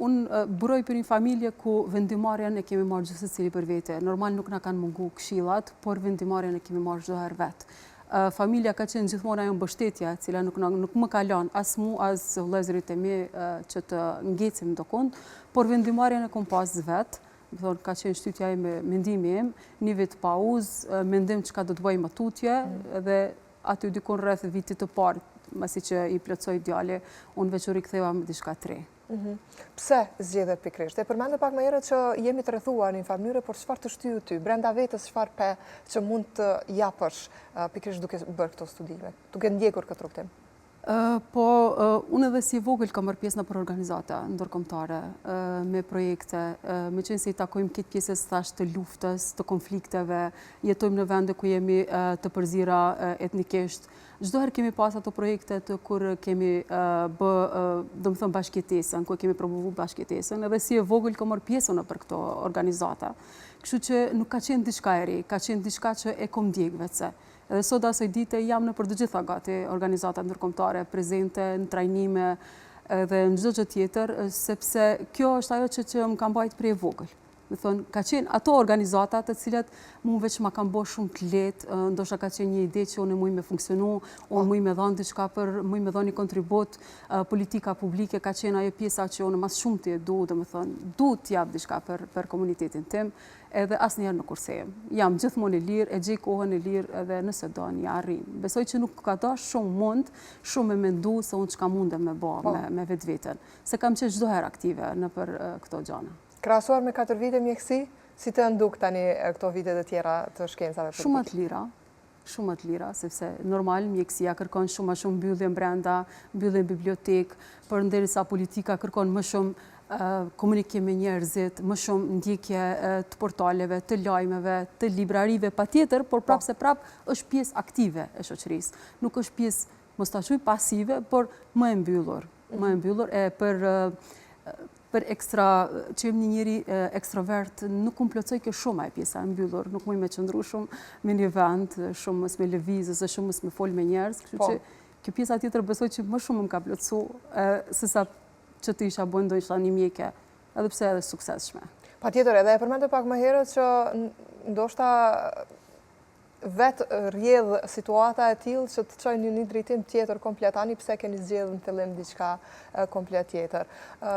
Unë buroj prej një familje ku vendimmarrjen e kemi marrë gjithsecili për vete. Normal nuk na kanë mungu këshillat, por vendimmarrjen e kemi marrë çdo herë vetë. Familja ka qenë gjithmonë ajo mbështetja, e cila nuk, nuk më ka lënë as mu, as vëllezërit e mi që të ngecim ndokund, por vendimmarrjen e kom pas vetë, do thonë, ka qenë shtytja ime, mendimi im, një vit pauzë, mendim çka do të bëj më tutje, mm. dhe aty dikun rreth vitit të parë, masi që i plotësoi djali, unë veç u riktheva me diçka të re. Mhm. Pse zgjidhe pikërisht? E përmende pak më herët që jemi të rrethuar në një farë mënyre, por çfarë të shtyu ty? Brenda vetes çfarë pe që mund të japësh pikërisht duke bërë këto studime, duke ndjekur këtë rrugëtim? Po, unë edhe si e vogël kam marrë pjesë nëpër organizata ndërkombëtare, me projekte, meqenëse i takojmë këtë pjesës thash të luftës, të konflikteve, jetojmë në vende ku jemi të përzira etnikisht. Çdo herë kemi pas ato projekte të kur kemi bë, domethënë bashkëjetesën, ku kemi promovu bashkëjetesën, edhe si e vogël kam marrë pjesë nëpër këto organizata. Kështu që nuk ka qenë diçka e re, ka qenë diçka që e kom ndjek vetë Edhe sot asaj dite jam nëpër të gjitha gati organizatat ndërkombëtare, prezente në trajnime edhe në çdo gjë tjetër, sepse kjo është ajo që që më ka mbajt prej e vogël. Domethonë, ka qenë ato organizata të cilat mu veç ma kanë bo shumë të lehtë, ndoshta ka qenë një ide që unë muj me funksionu, unë muj me dhanë diçka për, muj me dhanë një kontribut, politika publike ka qenë ajo pjesa që unë ma s'shumti e du, domethonë, du t'jap diçka për, për komunitetin tim, edhe asnjëherë nuk kursehem. Jam gjithmonë e lirë, e gjej kohën e lirë edhe nëse don, ja arrin. Besoj që nuk ka dash shumë mund, shumë me mendu se unë çka mundem me bo po. me, me vetveten. Se kam qenë çdo herë aktive nëpër këto gjana. Krahasuar me 4 vite mjekësi, si të janë duk tani këto vite të tjera të shkencave politike? Shumë më të lira, shumë më të lira, sepse normal mjekësia kërkon shumë më shumë mbyllje brenda, mbyllje në bibliotekë, përderisa politika kërkon më shumë komunikim me njerëzit, më shumë ndjekje të portaleve, të lajmeve, të librarive, patjetër, por prapë po. se prapë është pjesë aktive e shoqërisë. Nuk është pjesë, mos ta quaj pasive, por më e mbyllur. Më e mbyllur e për për ekstra, që jam një njeri ekstrovert, nuk më plotësoi kjo shumë ajo pjesa e mbyllur, nuk muj me qëndru shumë me një vend, shumë mos me lëviz, ose shumë mos me fol me njerëz, kështu po. që kjo pjesa tjetër besoj që më shumë më ka plotësu, se sa që të isha bo ndoshta një mjeke, edhe pse edhe suksesshme. Patjetër, edhe e përmende pak më herët që ndoshta vetë rrjedh situata e tillë që të çojë në një drejtim tjetër komplet, ani pse keni zgjedhur në fillim diçka komplet tjetër.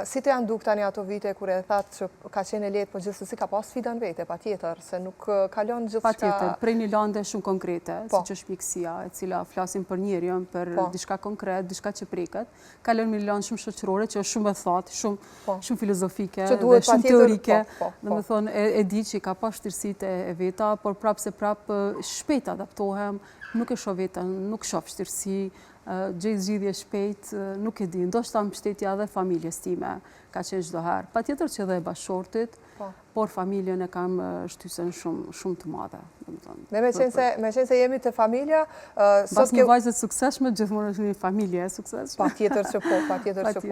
Si të janë duk tani ato vite kur e thatë që ka qenë e lehtë, po gjithsesi ka pas sfida në vete, patjetër, se nuk kalon gjithçka... Patjetër, prej një lande shumë konkrete, po. siç është mjekësia, e cila flasim për njerin, për po. diçka konkret, diçka që preket, kalon në një landë shumë shoqërore, që është shumë e thatë, shumë, po. shumë filozofike dhe shumë teorike. Po, po, Domethonë, e, e di që i ka pas vështirësitë e veta, por prapë se prapë shpejt adaptohem, nuk e shoh veten, nuk shoh vështirësi, gjej zgjidhje shpejt, nuk e di, ndoshta mbështetja edhe familjes time ka qenë çdo herë. Patjetër që edhe e bashkëshortit, por familjen e kam shtysën shumë shumë të madhe, domethënë. Dhe meqenëse meqenëse jemi te familja, sot Mbas një vajze të suksesshme gjithmonë është një familje e suksesshme. Patjetër që po, patjetër që po.